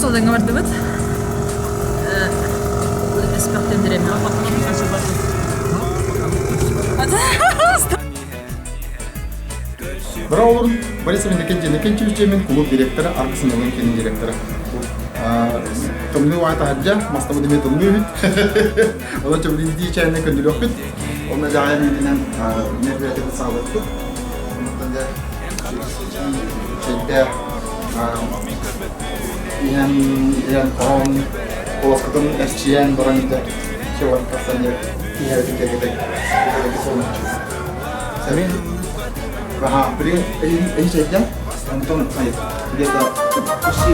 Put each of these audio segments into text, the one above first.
Уус Алдаҥҥа бардыбыт. Эспэхтендереммин. Бара олорун Борис Иннокентьевич Дьиэмин кулууп директора, Аргыс сынньалаҥ киинин директора. Тымныы уай таһырдьа, мастабыт эмиэ тымныы үһүт. Онон чөбүлүн чайынан көндүрүөхпүт. Онно дьаҕайан иитинэн мероприятиебыт саҕалыахпыт. Онтон дьэ чэйдээх иһэн иһэн хоһоон куоласкытын эрчийэн баран дьэ чэван тахсан дьэ иһэбитин кэргэтэ Сэмин Аха, билигин эйи чэйдэ, онтон где-то почти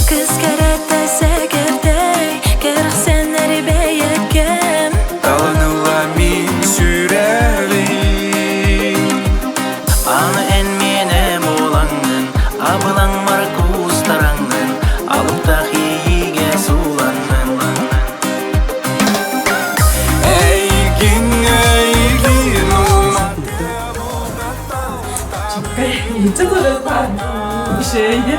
Кыс кэрэтэ сэгэрдэй, кэрэхсэнэр бэйэкэм. Таланыла мин сүрэҕим. Аны эн миэнэ буолаҥҥын, абылаҥмар куустараҥҥын, алыптаах иэйиигэ сууланнын. Эйигин, эйигин Иһитчэ турар Şeydi.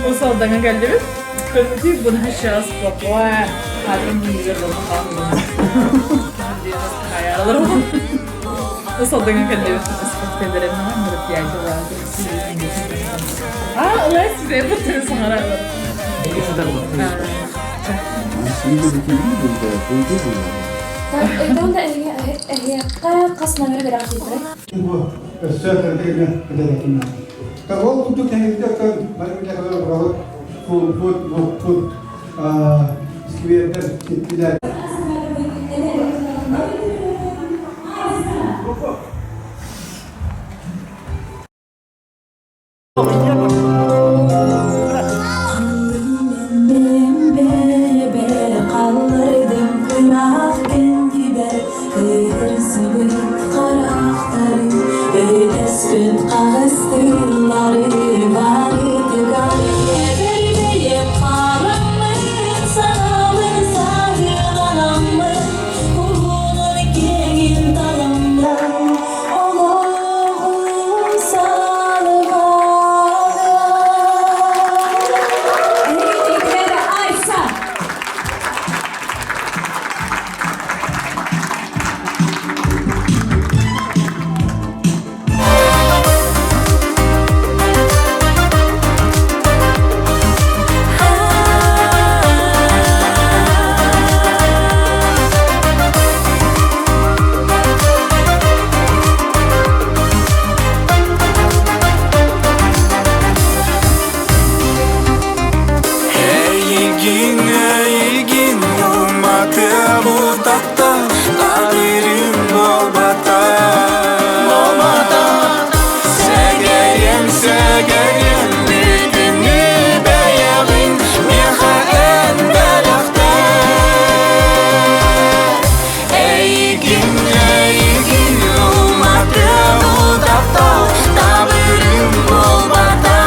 Уус Алдаҥҥа кэллибит. Көрбүтүй буна сейчас плохое. Уус Алдаҥҥа кэллибит. А, лес саҥаралар. Ыйтан да эһиэхэ хас номер графиктары? Бу өссө кырдыгына кыдалатына. Ол курдук тэһигитэ бары билэхэлэр кулбут, букпут, сквердер ситтилэр. Өйдөспүт хаҕыстыыллары барытыгар Эбэрбэйэм хараммын санаабын саһыаланаммын Уһунун киэҥин таламмын Олоҕум салҕаҕа Эһиги Айса! Эйигин, эйигин уматыа таптал Абырым буолбата Сэгэриэм, сэгэриэм бүгүҥҥү бэйэҕин Миэхэ эн бэлэхтээ Эйигин, эйигин уматыа таптал Табырым буолбата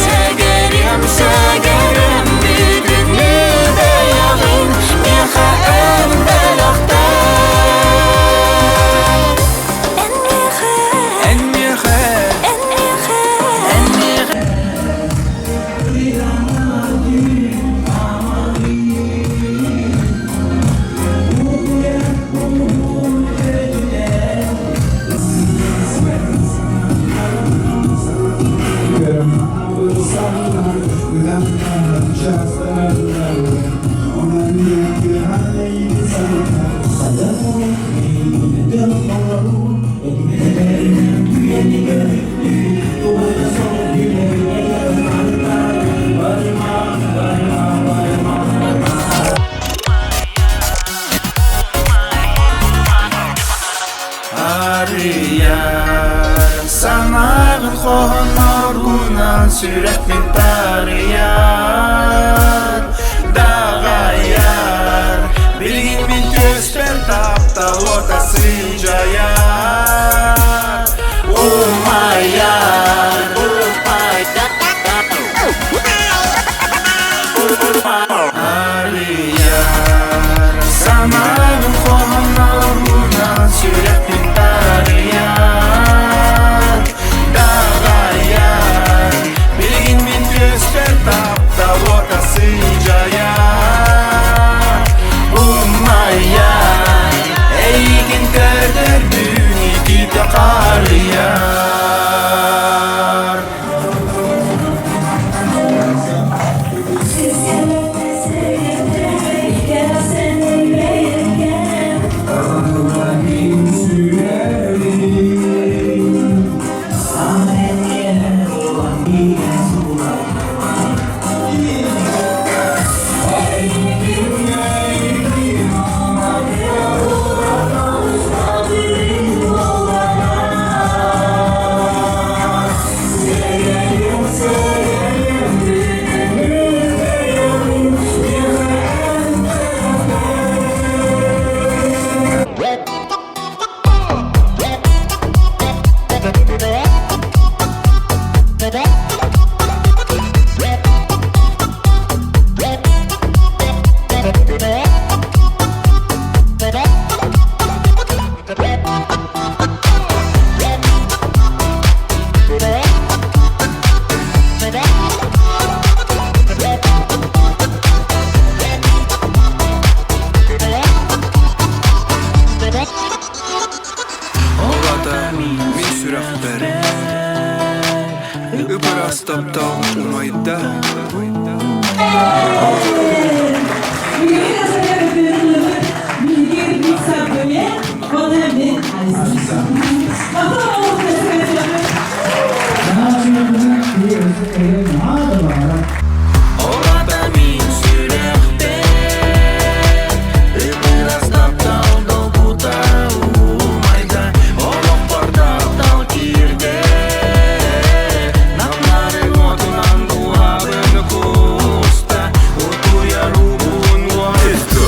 Сэгэриэм, сэгэриэм бүгүҥҥү бэйэҕин Миэхэ эн бэлэхтээ Эн миэхэ, Эн миэхэ, эн миэхэ, эн миэхэ Арыйар санааҕын хоһоон оргунан сүрэхпин таарыйар. түөспэр таптал уота сылдьайар Умайар Арыйар Санаабын хоһоонноруна сүрэхпин тарыйар Даҕайар Билигин мин түөспэр таптал уота сылдьайар Умайар Эйигин көрдөрбүн итиитэ харыйар. Ол ата мин сүрэхпэр Ып-ыраас таптал умайда. Ол ата мин сүрэхпэр Ып-ыраас таптал долгута умайда. Олохпор таптал киирдэ. Намнарын уотунан дууһабын кууста. Утуйар уубун уоста.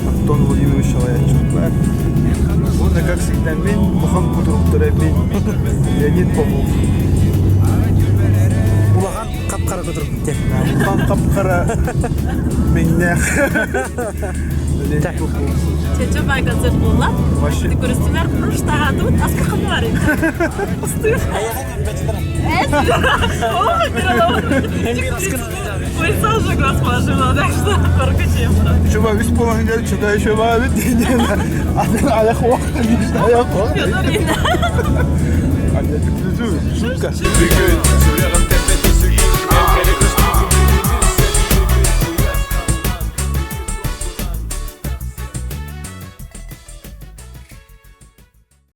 Антон Владимирович Шалаячук. Уонна, как всегда, мин улахан кутуруктара мин Леонид Попов. Улахан хап-хара кутурук Улахан хап-хара миҥнээх Леонид Попов. Чече бай концерт буолла. Вообще. Көрүстүлэр пруштаатыбыт аска ханнары. Ой, сам же глаз положила, так что поркачем. Чуба үс буолан кэл чуга чуба бит диэн атын аяқ уақ аяқ уақ. Шутка. Сүрэҕим тэппэтин сүгүн.